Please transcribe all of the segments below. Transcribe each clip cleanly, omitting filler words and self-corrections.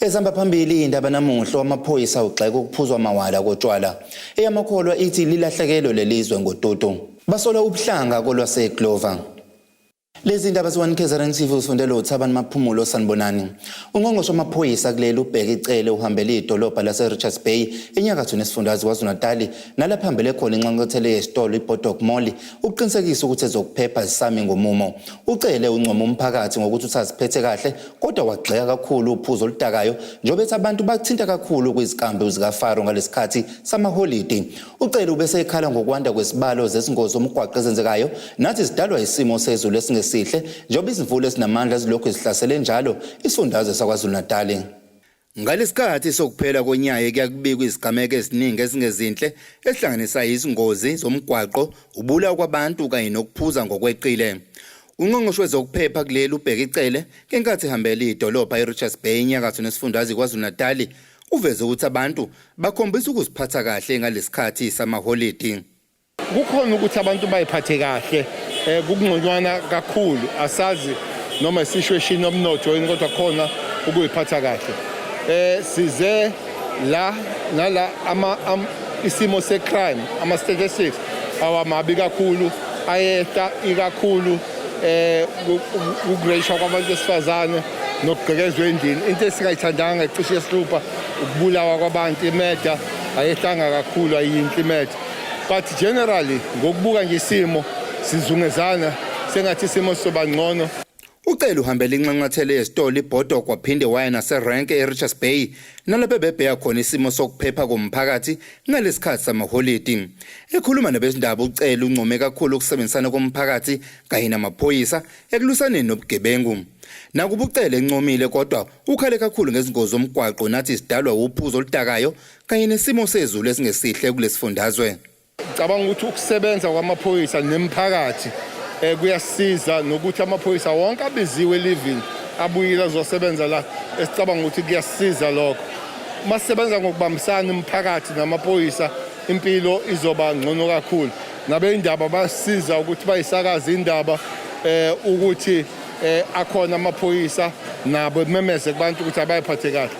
Ezihamba phambili indaba namuhla, amaphoyisa ugxeka ukuphuzwa mawala kotshwala. Eyamakholwa ithi lilahlekelwe lelizwe ngoTutu. Basola ubuhlanga kolwaseGlover. Lezi ndaba ze-1 KZN TV usifundela uThabani Maphumulo. Sanibonani. Ungqongqoshe wamaphoyisa kuleli uBheki Cele uhambele idolobha lase-Richards Bay enyakatho nesifundazwe KwaZulu-Natali nalapho hambele khona inxanxathela yesitolo iBodok Mall ukuqinisekisa ukuthi ezokuphepha zisami ngomumo. UCele uncoma umphakathi ngokuthi usaziphethe kahle kodwa wagxeka kakhulu uphuzo oludakayo njengoba ethi abantu bathinta kakhulu kwizikambi zikaFaro ngalesikhathi samaholidi. UCele ubesekhala ngokwanda kwesibalo zezingozi zomgwaqo ezenzekayo nathi zidalwa isimo sezulu esingesihle njengoba izimvula ezinamandla zilokhu zihlasele njalo isifundazwe saKwaZulu-Natali. Ngalesikhathi sokuphela konyaka kuyakubikwa izigameko eziningi ezingezinhle ezihlanganisa izingozi zomgwaqo, ubulawa kwabantu kanye nokuphuza ngokweqile. Ungqongqoshe wezokuphepha kuleli uBheki Cele ngenkathi ehambele idolobha iRichards Bay enyakatho nesifundazwe KwaZulu-Natali uveze ukuthi abantu bakhombisa ukuziphatha kahle ngalesikhathi samaholidi. Kukhona ukuthi abantu bayiphathe kahle, kukungconywana kakhulu, asazi noma isishweshini omnotho yini, kodwa khona ukuyiphatha kahle. Size la nala ama isimo se-crime, ama-statistics awamabi kakhulu, ayehla ikakhulu ukureyishwa kwabantu besifazane nokugqekezwa endlini. Into esingayithandanga ecishe yesihlupha ukubulawa kwabantu, imeda ayehlanga kakhulu, ayiyinhle imeda, but generally ngokubuka nje isimo sizungezana sengathi isimo sizoba ngcono. Ucele uhambele inxanxathela yesitolo iBodok waphinde waya naserenke eRichards Bay nalapho bebheka khona isimo sokuphepha komphakathi ngalesikhathi samaholidi. Ekhuluma nabezindaba uCele uncome kakhulu ukusebenzisana komphakathi kanye namaphoyisa ekulwisaneni nobugebengu. Nakuba uCele encomile kodwa ukhale kakhulu ngezingozi zomgwaqo nathi zidalwa uphuzo oludakayo kanye nesimo sezulu esingesihle kulesifundazwe. Ngicabanga ukuthi ukusebenza kwamaphoyisa nemphakathi kuyasiza, nokuthi amaphoyisa wonke abiziwe elivini abuyile azosebenza la, esicabanga ukuthi kuyasiza lokho. Uma sisebenza ngokubambisana umphakathi namaphoyisa, impilo izoba ngcono kakhulu. Nabeyindaba bayasiza ukuthi bayisakaze indaba ukuthi akhona amaphoyisa, nabo memeze kubantu ukuthi abayiphathe kahle.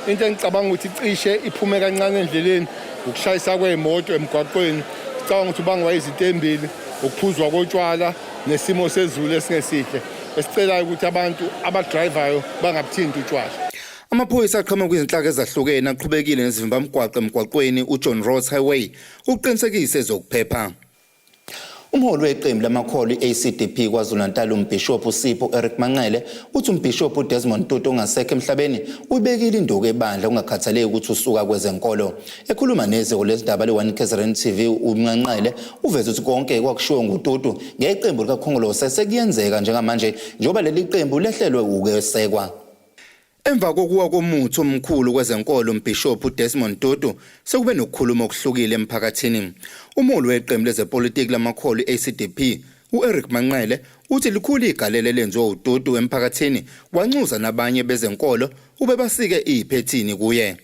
Into engicabanga ukuthi cishe iphume kancane endleleni ukushayisa kwey'moto emgwaqweni. Sicabanga ukuthi ubangwa izinto ey'mbili, ukuphuzwa kotshwala nesimo sezulu esingesihle. Esicelayo ukuthi abantu abadrayivayo bangabuthinti utshwala. Amaphoyisa aqhamuka kwizinhlaka ezahlukene aqhubekile nezivimbamgwaqo emgwaqweni uJohn Ross Highway ukuqinisekisa ezokuphepha. Umholi weqembu lamakholwa i-ACDP KwaZulu-Natal uMbhishophu uSipho Eric Manqele uthi uMbhishophu uDesmond Tutu ongasekho emhlabeni uyibekile induku ebandla kungakhathaleki ukuthi usuka kwezenkolo. Ekhuluma neziko lezindaba le-1 KZN TV uManqele uveze ukuthi konke kwakushiwo nguTutu ngeqembu likaKhongolose sekuyenzeka njengamanje njengoba leli qembu lehlelwe ukwesekwa. Emva kokuwa komuthi omkhulu kwezenkolo uMbhishophu uDesmond Tutu sekube nokukhuluma okuhlukile emphakathini. Umholi weqembu lezepolitiki lamakholwa i-ACDP u-Eric Manqele uthi likhulu igalelo elenziwe uTutu emphakathini wanxusa nabanye bezenkolo ube basike iphethini kuye.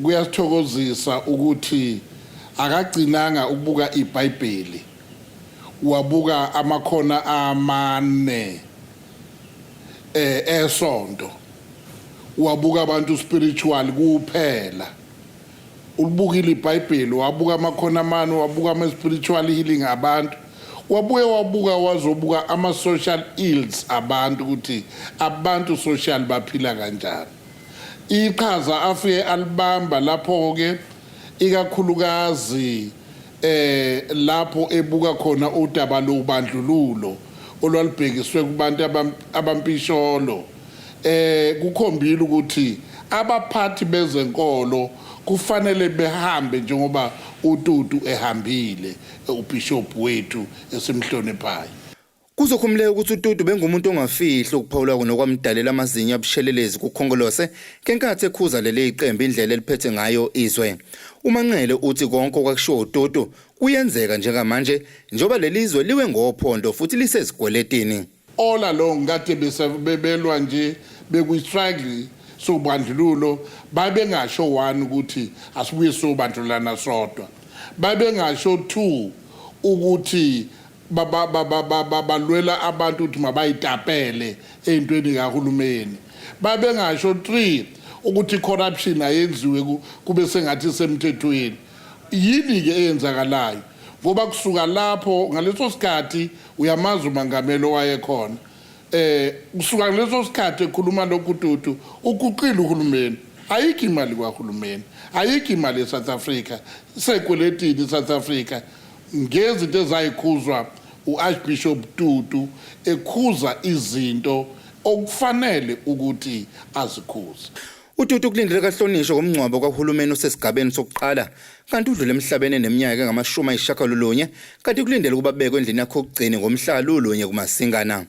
Kuyasithokozisa ukuthi akagcinanga ukubuka iBhayibheli, wabuka amakhona amane esonto, wabuka abantu spiritual kuphela. Ulibukile iBhayibheli, wabuka amakhona amane, wabuka ama-spiritual healing abantu, wabuye wabuka wazobuka ama-social ills abantu, ukuthi abantu social baphila kanjani. Iqhaza afike alibamba lapho-ke ikakhulukazi lapho ebuka khona udaba lobandlululo olwalubhekiswe kubantu abampisholo, kukhombile ukuthi abaphathi bezenkolo kufanele behambe njengoba uTutu ehambile, ubishop wethu esimhloniphayo. Kuzokhumuleka ukuthi uTutu bengumuntu ongafihli ukuphawula nokwamdalela amazinyo abushelelezi kuKhongolose ngenkathi ekhuza leli qembu indlela eliphethe ngayo izwe. UManqele uthi konke okwakushiwo uTutu kuyenzeka njengamanje njengoba leli zwe liwe ngophondo futhi lisezikweletini. All along kade bebelwa nje bekwi-struggle sobandlululo, babengasho one ukuthi asibuye sobandlulana sodwa, babengasho two ukuthi balwela abantu ukuthi mabayitapele ey'ntweni kahulumeni, babengasho three Ukuthi corruption ayenziwe kube sengathi semthethweni. Yini ke eyenzakalayo? Ngoba kusuka lapho ngaleso sikhathi uyamazi umangameli owayekhona. Kusuka ngaleso sikhathi ekhuluma lokhu Tutu, uguqile uhulumeni. Ayikho imali kwahulumeni, ayikho imali eSouth Africa, sekweletini iSouth Africa ngezinto ezayikhuzwa uArchbishop Tutu, ekhuza izinto okufanele ukuthi azikhuze. UTutu kulindeleke ahlonishwe ngomngcwabo kahulumeni osesigabeni sokuqala, kanti udlule emhlabeni eneminyaka engama-90, kanti kulindele ukuba bekwe endlini yakhe yokugcina ngomhla lulunye kuMasingana.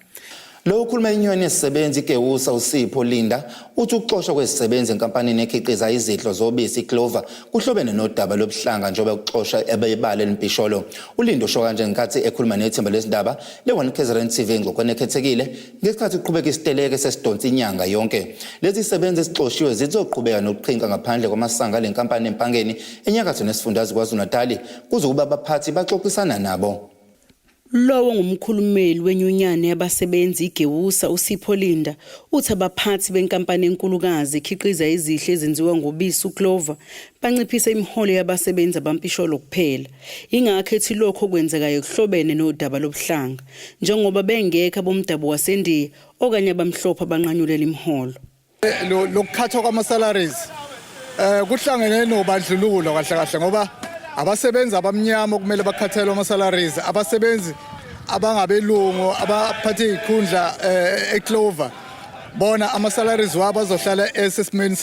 Lo ukhuluma inyoni yesisebenzi iGEWUSA uSipho Linda uthi ukuxoshwa kwezisebenzi enkampanini ekhiqiza izidlo zobisi iClover kuhlobene nodaba lobuhlanga njengoba kuxoshwa ebebala elimpisholo. ULinda usho kanje ngenkathi ekhuluma nethimba lezindaba le-One KZN TV engxoxweni ekhethekile ngesikhathi kuqhubeka isiteleke sesidonsa inyanga yonke. Lezi zisebenzi ezixoshiwe zizoqhubeka nokuqhinqa ngaphandle kwamasango ale nkampani eMpangeni enyakatho nesifundazwe KwaZulu-Natali kuze kuba abaphathi baxoxisana nabo. Lowo ngumkhulumeli wenyunyane yabasebenzi iGEWUSA uSipho Linda uthi abaphathi benkampani enkulukazi ekhiqiza izihle ezenziwa ngobisi uClover banciphisa imiholo yabasebenzi abampisholo kuphela. Ingakho ethi lokho okwenzekayo kuhlobene nodaba lobuhlanga njengoba bengekho abomdabu waseNdiya okanye abamhlophe abanqanyulela imiholo. Lokukhathwa kwama-salaries kuhlangene nobandlululo kahle kahle, ngoba abasebenzi abamnyama okumele bakhathelwe ama-salaries, abasebenzi abangabelungu abaphathe izikhundla eClover bona ama-salaries wabo azohlala esesimeni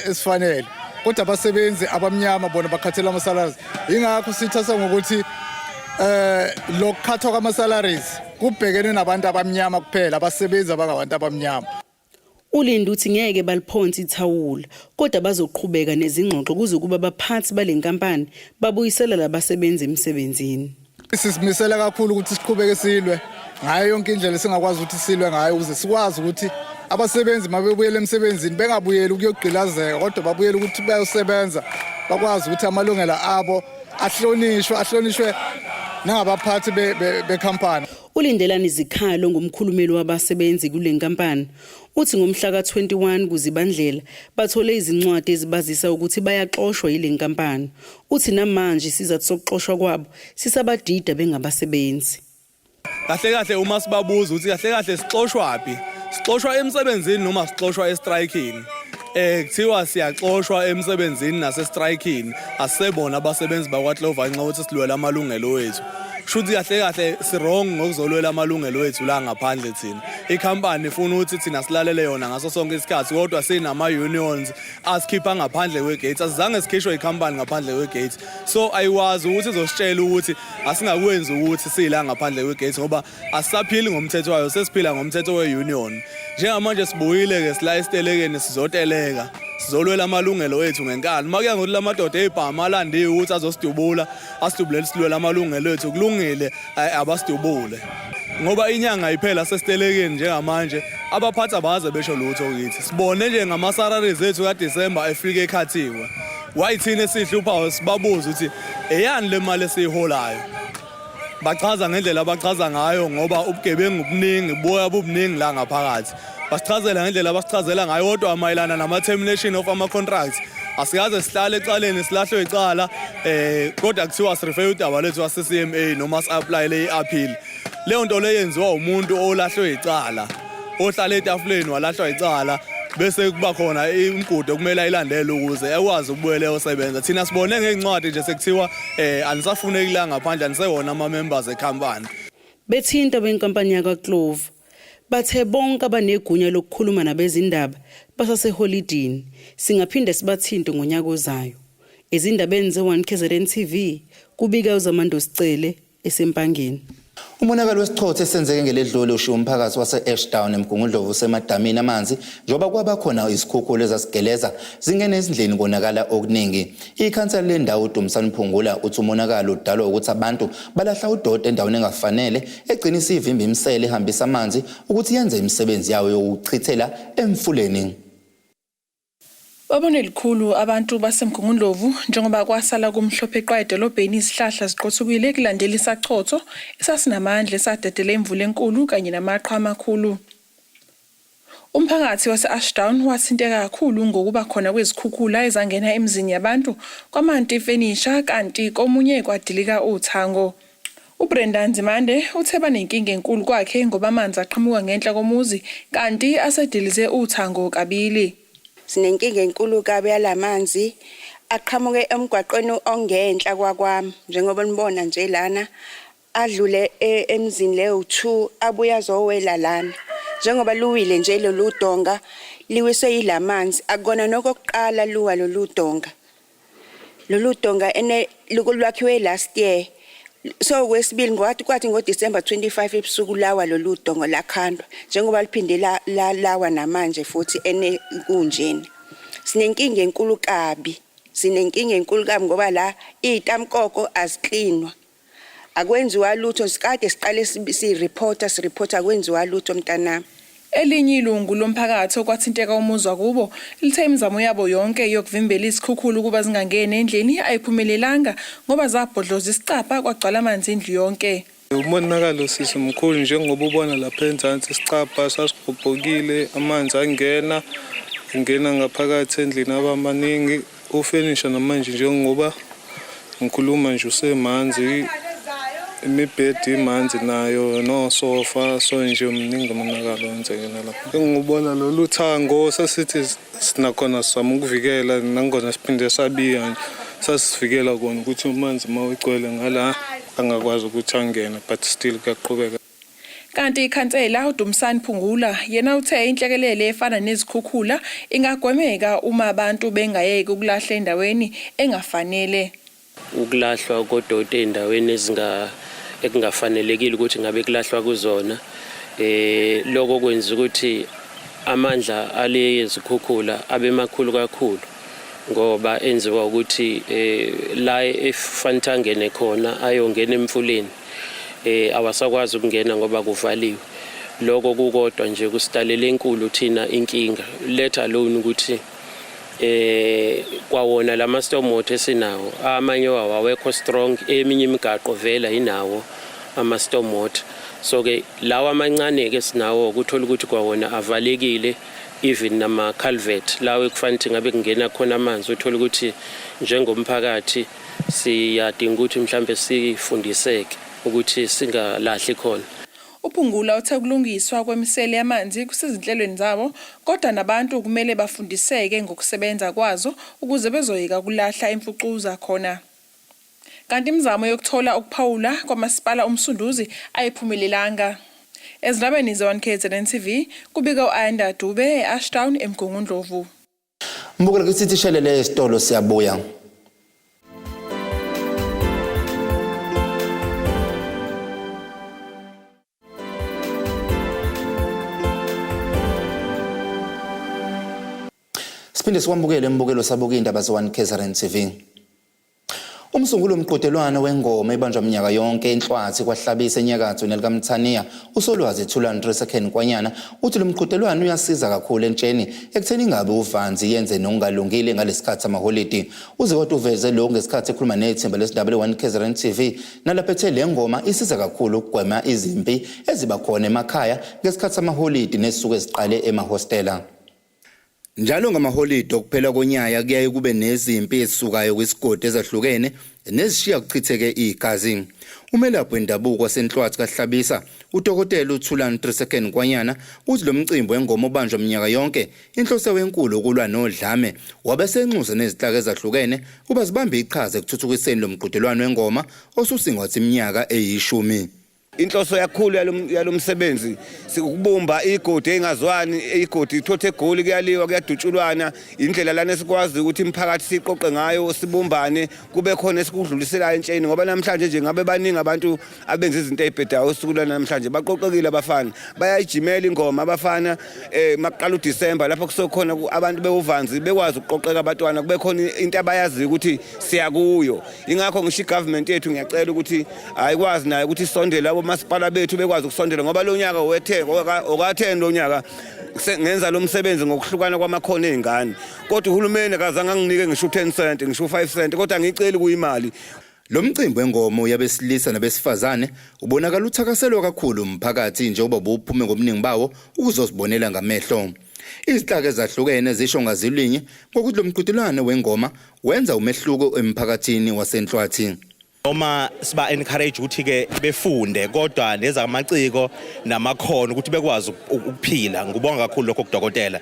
esifanele, kodwa abasebenzi abamnyama bona bakhathelwa ama-salaries. Ingakho sithatha ngokuthi lokukhathwa kwama-salaries kubhekene nabantu abamnyama kuphela, abasebenzi abangabantu abamnyama. ULinda uthi ngeke baliphonse ithawula kodwa bazoqhubeka nezingxoxo kuze kuba abaphathi bale nkampani babuyisela labasebenzi emsebenzini. Sizimisela kakhulu ukuthi siqhubeke silwe ngayo yonke indlela esingakwazi ukuthi silwe ngayo, ukuze sikwazi ukuthi abasebenzi mabebuyela emsebenzini bengabuyeli ukuyogqilazeka, kodwa babuyele ukuthi bayosebenza, bakwazi ukuthi amalungelo abo ahlonishwe, ahlonishwe nangabaphathi bekhampani. ULindelani Zikhalo ngumkhulumeli wabasebenzi kule nkampani. Uthi ngomhla ka-21 kuZibandlela bathole izincwadi ezibazisa ukuthi bayaxoshwa yile nkampani. Uthi namanje isizathu sokuxoshwa kwabo sisabadida bengabasebenzi. Kahle kahle uma sibabuza ukuthi kahle kahle sixoshwaphi, sixoshwa emsebenzini noma sixoshwa estrikini, kuthiwa siyaxoshwa emsebenzini nasestrikini, asisebona abasebenzi bakwaClover nxa ukuthi silwela amalungelo wethu. Shuthi kahle kahle si-wrong ngokuzolwela amalungelo wethu la ngaphandle. Thina ikhampani ifuna ukuthi thina silalele yona ngaso sonke isikhathi, kodwa sinama-unions asikhipha ngaphandle kwe-gate. Asizange sikhishwe ikhampani ngaphandle kwe-gate, so ayikwazi ukuthi izositshela ukuthi asingakwenzi ukuthi sila ngaphandle kwe-gate, ngoba asisaphili ngomthetho wayo, sesiphila ngomthetho we-union. Njengamanje sibuyile-ke sila esitelekeni, sizoteleka, sizolwela amalungelo ethu ngenkani. Uma kuya ngokuthi la madoda ey'bhamu alandiwe ukuthi azosidubula, asidubulele silwela amalungelo ethu, kulungile, abasidubule, ngoba inyanga iphela sesitelekeni njengamanje, abaphathi abaze besho lutho kithi. Sibone nje ngama-salaries ethu kaDisemba efike ekhathiwe. Wayithina esihluphayo sibabuza ukuthi eyani le mali esiyiholayo, bachaza ngendlela abachaza ngayo, ngoba ubugebengu buningi, buya bubuningi la ngaphakathi. Basichazela ngendlela abasichazela ngayo, kodwa mayelana nama-termination of ama-contracts asikaze sihlale ecaleni, silahlwe icala, kodwa kuthiwa sirefer udaba lwethu wase-CCMA noma si-applyele i-appeal. Leyo nto leyo yenziwa umuntu olahlwe icala, ohlala etafuleni walahlwa icala, bese kuba khona imigudu okumele ayilandele ukuze ekwazi ukubuyela eyosebenza. Thina sibone ngey'ncwadi nje sekuthiwa anisafuneki la ngaphandle, anisewona ama-members ekhampani. Bethinta benkampani yakwaClover bathe bonke abanegunya lokukhuluma nabezindaba basaseholidini, singaphinde sibathinte ngonyaka ozayo. Ezindabeni ze-1 KZN TV kubika uZamando Sicele eseMpangeni. Umonakalo wesichotho esenzeke ngeledlule ushiya umphakathi wase-Ashdown eMgungundlovu usemadamini amanzi njengoba kwaba khona izikhukhula ezasigeleza zingene ezindlini konakala okuningi. Ikhansela lendawo uDumisani Phungula uthi umonakalo udalwa ukuthi abantu balahla udoti endaweni engafanele egcina isivimba imisele ehambisa amanzi ukuthi yenze imisebenzi yawo yokuchithela emfuleni. Babone likhulu abantu baseMgungundlovu njengoba kwasala kumhlophe qwa edolobheni, izihlahla ziqothukile kulandela isachotho esasinamandla esadedela imvula enkulu kanye namaqhwa amakhulu. Umphakathi wase-Ashdown wathinteka kakhulu ngokuba khona kwezikhukhula ezangena emizini yabantu kwamanti ifenisha kanti komunye kwadilika uthango. UBrenda Nzimande uthe banenkinga enkulu kwakhe ngoba amanzi aqhamuka ngenhla komuzi kanti asedilize uthango kabili. Sinenkinga enkulu kabi yalamanzi aqhamuke emgwaqweni ongenhla kwakwami njengoba nibona nje lana adlule emzini leyo 2 abuye azowela lana njengoba luwile nje lolu donga liwiswe yilamanzi akukona nokokuqala luwa lolu donga lolu donga ene lwakhiwe last year so kwesibili ngwathi kwathi ngoDecember 25 ebusuku lawa lolu donga lakhandwa njengoba liphinde lawa namanje futhi ene kunjena sinenkinga enkulu kabi sinenkinga enkulu kabi ngoba la izitamkoko aziklinwa akwenziwa lutho sikade siqale si-reporter si-reporter akwenziwa lutho mntanami. Elinye ilungu lomphakathi okwathinteka umuzi wakubo lithe imizamo yabo yonke yokuvimbela izikhukhula ukuba zingangeni endlini ayiphumelelanga ngoba zabhodloza isicabha kwagcwala amanzi indlu yonke. Umonakalo sisi mkhulu njengoba ubona lapha enzansi isicabha sasigobhokile amanzi angena ngena ngaphakathi endlini abamaningi ufenisha namanje njengoba ngikhuluma nje usemanzi imibhedi imanzi nayo nosofa so nje mningi umonakalo wenzeke nalapha engibona lolu thango sasithi sinakhona sizama ukuvikela nangona siphinde sabiya nje sasivikela kona ukuthi amanzi uma egcwele ngala angakwazi ukuthi angene but still kuyaqhubeka. Kanti ikhansela uDumsani Phungula yena uthe inhlekelele efana nezikhukhula ingagwemeka uma abantu bengayeki ukulahla endaweni engafanele. Ukulahlwa kodoti ey'ndaweni ekungafanelekile ukuthi ngabe kulahlwa kuzona eh lokho kwenza ukuthi amandla alezikhukhula abe makhulu kakhulu ngoba enziwa ukuthi eh la efanele angene khona ayongena emfuleni eh awasakwazi ukungena ngoba kuvaliwe. Lokho kukodwa nje kusidalele enkulu thina inkinga, let alone ukuthi eh kwawona lama storm water esinawo amanye wawo awekho strong, eminye imigaqo vela inawo ama storm water, so ke lawa amancane ke sinawo kuthola ukuthi kwawona avalekile, even nama culvert lawo ekufanele ngabe kungena khona amanzi. Uthola ukuthi njengomphakathi siyadinga ukuthi mhlambe sifundiseke ukuthi singalahli khona. UPhungula uthe kulungiswa kwemisele yamanzi kusezinhlelweni zabo kodwa nabantu kumele bafundiseke ngokusebenza kwazo ukuze bezoyeka ukulahla imfucuza khona. Kanti imizamo yokuthola ukuphawula kwamasipala uMsunduzi ayiphumelelanga. Ezindabeni ze-1 KZN TV kubika u-Ayanda Dube e-Ashdown eMgungundlovu. Mbukelo ke sithi shelele esitolo siyabuya. Siphinde sikwamukele embukelo sabuka indaba ze-1 KZN TV. Umsunguli womqhudelwano wengoma ebanjwa minyaka yonke eNhlwathi kwaHlabisa enyakatho nelikaMthaniya uSolwazi Thulani Tresekhen Nkwanyana uthi lo mqhudelwano uyasiza kakhulu entsheni ekutheni ingabe uvanzi yenze nokungalungile ngalesikhathi samaholidi. Uze kodwa uveze lokhu ngesikhathi ekhuluma nethimba lesidaba le-1 KZN TV nalapho ethe le ngoma isiza kakhulu ukugwema izimpi eziba khona emakhaya ngesikhathi samaholidi nezisuke ziqale emahostela. Njalo ngamaholidi okuphela konyaka kuyaye kube nezimpi ezisukayo kwisigodi ezahlukene nezishiya kuchitheke igazi. Umelaphi wendabuko waseNhlwathi kaHlabisa, uDokotela uThulani Tresekhen Nkwanyana, uthi lo mcimbi wengoma obanjwa minyaka yonke inhloso yawo enkulu ukulwa nodlame, wabe esenxusa nezinhlaka ezahlukene ukuba zibambe iqhaza ekuthuthukiseni lo mqhudelwano wengoma osusingathe iminyaka eyishumi. Inhloso yakhulu yalomsebenzi ukubumba igodi engazwani, igodi ithothe egoli kuyaliwa kuyadutshulwana. Indlela lana esikwazi ukuthi imiphakathi siqoqe ngayo sibumbane kube khona esikudluliselayo entsheni, ngoba namhlanje nje ngabe baningi abantu abenza izinto ey'bhedayo usuku lwanamhlanje. Baqoqekile abafana, bayayijimela ingoma abafana makuqala uDisemba lapho kusuke khona abantu bewuvanzi bekwazi ukuqoqeka abantwana kube khona into abayaziyo ukuthi siyakuyo. Ingakho ngisho i-government yethu ngiyacela ukuthi ayikwazi nayo ukuthi isondele abomasipala bethu bekwazi ukusondela, ngoba lo nyaka oka-10 lo nyaka ngenza lo msebenzi ngokuhlukana kwamakhono ey'ngane, kodwa uhulumeni akazange anginike ngisho u-10 cent ngisho u-5 cent, kodwa angiyiceli kuyimali. Lo mcimbi wengomo yabesilisa nabesifazane ubonakala uthakaselwa kakhulu umphakathi njengoba ubuphume ngobuningi bawo ukuzosibonela ngamehlo. Izinhlaka ezahlukene zisho ngazilinye ngokuthi lo mqhudelwano wengoma wenza umehluko emphakathini waseNhlwathi. Noma siba encourage ukuthi ke befunde kodwa nezamaciko namakhono ukuthi bekwazi ukuphila. Ngibonga kakhulu lokho kudokotela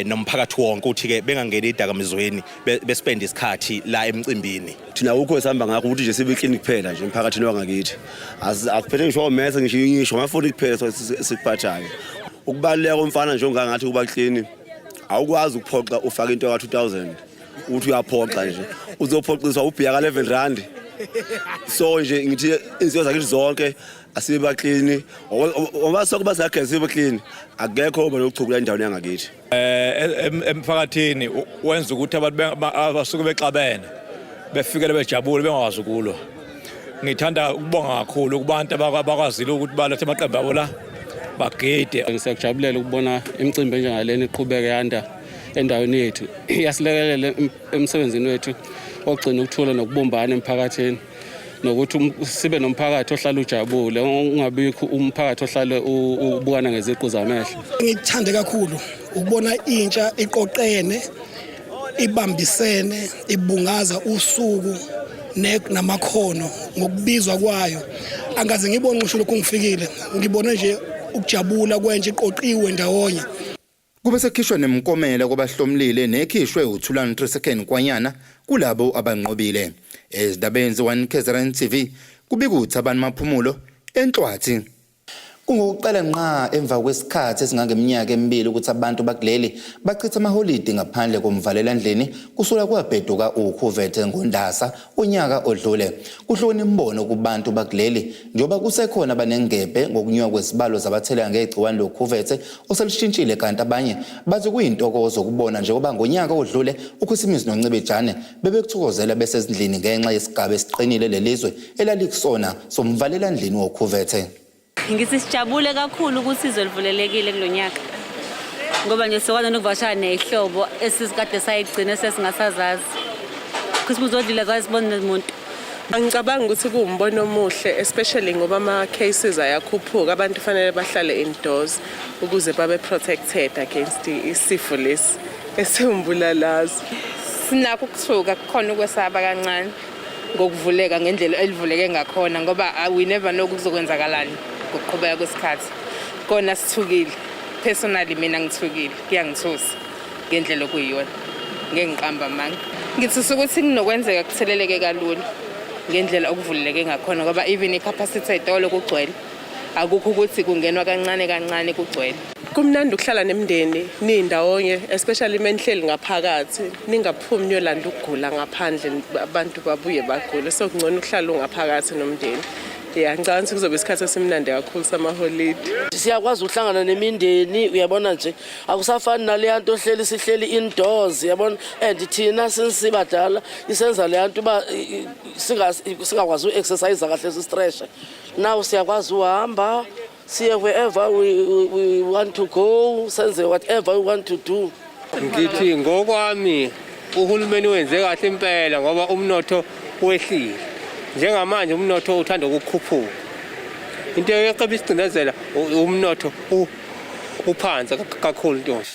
nomphakathi wonke ukuthi ke bengangeni idakamizweni, bespend isikhathi la emcimbini. Thina akukho esihamba ngakho, ukuthi nje sibe clean kuphela nje emphakathini wangakithi. Akuphethe ngisho omese, ngisho amafoni kuphela sikuphathayo. Ukubaluleka komfana nje ongangathi kuba clean, awukwazi ukuphoxa ufake into ka-2000 uthi uyaphoxa nje, uzophoxiswa ubhiya ka-11 rand. So nje ngithi insizwa zakithi zonke asibe baklini, ngoba sonke basageza, sibe clean, akekho oba nokuchukula endaweni yangakithi. Emphakathini wenza ukuthi abantu abasuke bexabene befikele bejabule, bengakwazi ukulwa. Ngithanda ukubonga kakhulu kubantu abakwazile ukuthi balethe amaqembu abo la bagide. Siyakujabulela ukubona imicimbi enjengalena iqhubeke yanda endaweni yethu. Iyasilekelela emsebenzini wethu ogcina ukuthula nokubumbana emphakathini, nokuthi sibe nomphakathi ohlala ujabule, ungabikho umphakathi ohlale ubukana ngeziqu zamehlo. Ngikuthande kakhulu ukubona intsha iqoqene, ibambisene, ibungaza usuku namakhono ngokubizwa kwayo. Angaze ngibone ngisho lokhu ngifikile, ngibone nje ukujabula kwentsha iqoqiwe ndawonye. Kube sekukhishwa nemiklomelo kwabahlomlile nekhishwe uThulani 3 Second Kwanyana kulabo abanqobile. Ezindabeni ze-1 KZN TV kubika uThabani Maphumulo eNhlwathi. Kungokuqala ngqa emva kwesikhathi esingangeminyaka emibili ukuthi abantu bakuleli bachithe amaholidi ngaphandle komvalelandlini kusuka kwabheduka ukhuvethe ngoNdasa unyaka odlule. Kuhlukene imibono kubantu bakuleli njengoba kusekhona abanengebhe ngokunyuka kwezibalo zabatheleka ngegciwane lokhuvethe oselushintshile, kanti abanye bathi kuyintokozo ukubona njengoba ngonyaka odlule uKhisimusi noNcibijane bebekuthokozela besezindlini ngenxa yesigaba esiqinile lelizwe elalikusona somvalelandlini wokhuvethe. Ngithi sijabule kakhulu ukuthi izwe livulelekile kulo nyaka, ngoba nje sokwazi nokuvakashela ney'hlobo esikade sayigcina sesingasazazi. Khisimusi odlule zazi sibone nemuntu. Angicabangi ukuthi kuwumbono omuhle, especially ngoba ama-cases ayakhuphuka. Abantu fanele bahlale indoors ukuze babe protected against isifo lesi esiwumbulalazwe. Sinakho ukuthuka, kukhona ukwesaba kancane ngokuvuleka ngendlela elivuleke ngakhona, ngoba we never know kuzokwenzakalani ngokuqhubeka kwesikhathi. Kona sithukile, personally mina ngithukile, kuyangithusa ngendlela okuyiyona, ngeke ngiqamba amanga. Ngithusa ukuthi kunokwenzeka kutheleleke kalula ngendlela okuvuleleke ngakhona, ngoba even i-capacity ey'tolo kugcwele, akukho ukuthi kungenwa kancane kancane, kugcwele. Kumnandi ukuhlala nemindeni niyindawonye, especially uma nihleli ngaphakathi, ningaphumi niyolanda ukugula ngaphandle, abantu babuye bagule. So kungcono ukuhlala ungaphakathi nomndeni. Ya, ngicabanga ukuthi kuzobe isikhathi esimnandi kakhulu samaholidi. Siyakwazi ukuhlangana nemindeni, uyabona nje, akusafani naleya nto ohleli sihleli indoors, uyabona. And thina sesibadala isenza leya nto uba singakwazi u-exercise kahle, sistreshe. Now siyakwazi uhamba siye wherever we want to go, senze whatever we want to do. Ngithi ngokwami uhulumeni wenze kahle impela, ngoba umnotho wehlile. Njengamanje umnotho uthanda ukukhuphuka. Into eqeba isigcinezela umnotho uphansi kakhulu ntombi.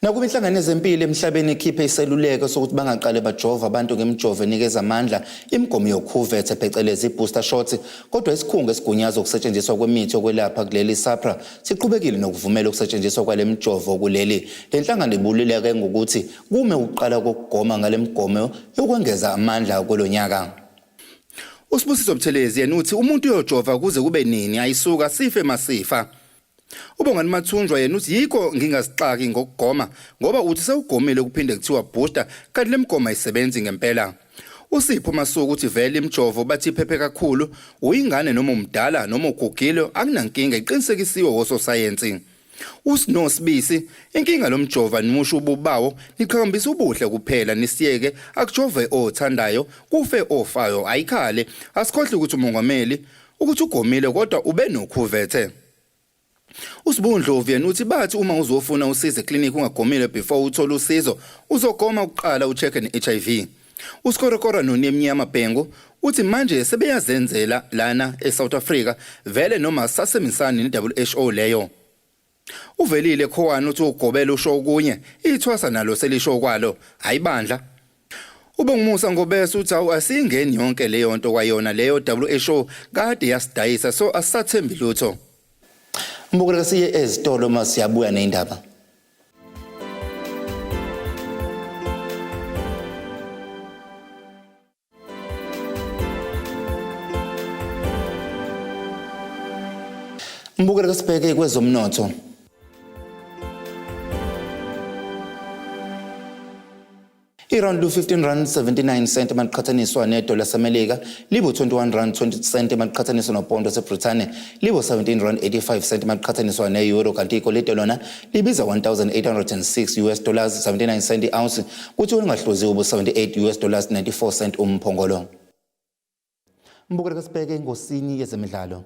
Nakuba inhlangano yezempilo emhlabeni ikhiphe iseluleko sokuthi bangaqale bajova abantu ngemijovo enikeza amandla imigomo yokhuvethe phecelezi i-booster shots, kodwa isikhungo esigunyaza ukusetshenziswa kwemithi yokwelapha kuleli, SAHPRA, siqhubekile nokuvumela ukusetshenziswa kwale mijovo kuleli. Le nhlangano ibululeke ngokuthi kume ukuqala kokugoma ngale migomo yokwengeza amandla kulo nyaka. USibusiso Buthelezi yena uthi umuntu uyojova kuze kube nini? Ayisuka sife masifa. UBongani Mathunjwa yena uthi yikho ngingazixaki ngokugoma, ngoba uthi sewugomile kuphinde kuthiwa booster, kanti lemigomo ayisebenzi ngempela. USipho Masuku uthi vele imijovo bathi iphephe kakhulu, uyingane noma umdala noma ugugile, akunankinga, iqinisekisiwe wososayensi. USno Sibisi, inkinga lo mjova nimusha ububawo, niqhakambisa ubuhle kuphela, nisiyeke akujove othandayo, kufe ofayo. Ayikhale, asikhohle ukuthi umongameli ukuthi ugomile kodwa ube nokhuvethe. USibu Ndlovu yena uthi bathi uma uzofuna usizo eklinikhi ungagomile, before uthole usizo uzogoma ukuqala, ucheck ne-HIV. Usikorokora Noni Emnyama Bhengu. Uthi manje sebeyazenzela lana eSouth Africa vele noma sasemisani neWHO leyo. Uvelile Khowane uthi ugobela usho okunye, ithwasa nalo selisho kwalo, hayibandla. Ubongumusa Ngobese uthi awu asingeni yonke leyo nto kwayona leyo WHO kade yasidayisa so asisathembi lutho. Mbukela siye ezitolo uma siyabuya neyindaba. Mbukela kasibheke kwezomnotho. Irand lu-15 rand 79 cent maliqhathaniswa nedola laseMelika libu-21 rand 20 cent maliqhathaniswa nopondo waseBrithani libu-17 rand 85 cent maliqhathaniswa ne-euro kanti igolide lona libiza 1806 US dollars 79 cent i-ounce kuthi olungahluziwe ubu-78 US dollars 94 cent umphongolo. Mbukelo kasibheke engosini yezemidlalo.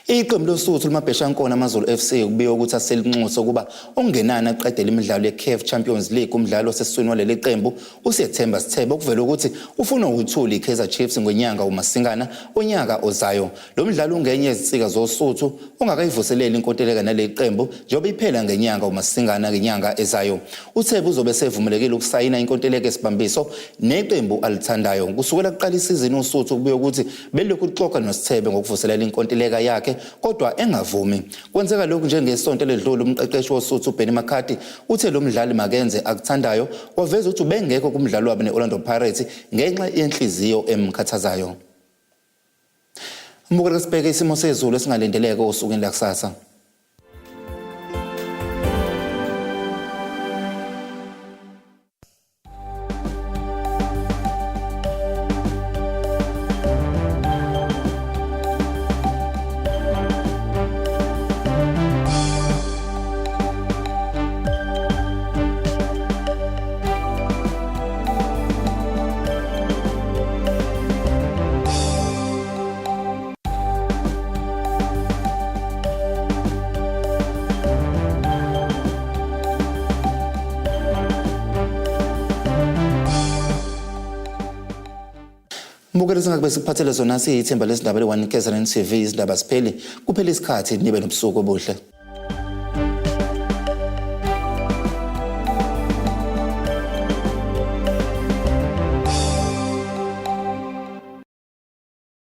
Iqembu loSuthu limabheshankona AmaZulu FC kubikwa ukuthi aselinxuse ukuba okungenani aqedele imidlalo ye-CAF Champions League umdlali osesiswini waleli qembu uSiyethemba Sithebe okuvela ukuthi ufuna ukuthula i-Kaizer Chiefs ngenyanga uMasingana unyaka ozayo. Lo mdlali ungenye yezinsika zoSuthu ongakayivuseleli inkontileka naleli qembu njengoba iphela ngenyanga uMasingana ngenyanga ezayo. UThebe uzobe sevumelekile ukusayina inkontileka esibambiso neqembu alithandayo. Kusukela kuqala isizini uSuthu kubuye ukuthi belokhu luxoxa noSithebe ngokuvuselela inkontileka yakhe kodwa engavumi. Kwenzeka lokhu njengesonto eledlule umqeqeshi woSuthu uBenny McCarthy uthe lo mdlali makenze akuthandayo waveza ukuthi ubengekho kumdlalo wabo ne-Orlando Pirates ngenxa yenhliziyo emkhathazayo. Mbukelo sibheke isimo sezulu esingalindeleke osukwini lakusasa. Mbukelo singakube sikuphathele zona siyithemba lezindaba le-1 KZN TV izindaba sipheli kuphela isikhathi nibe nobusuku obuhle.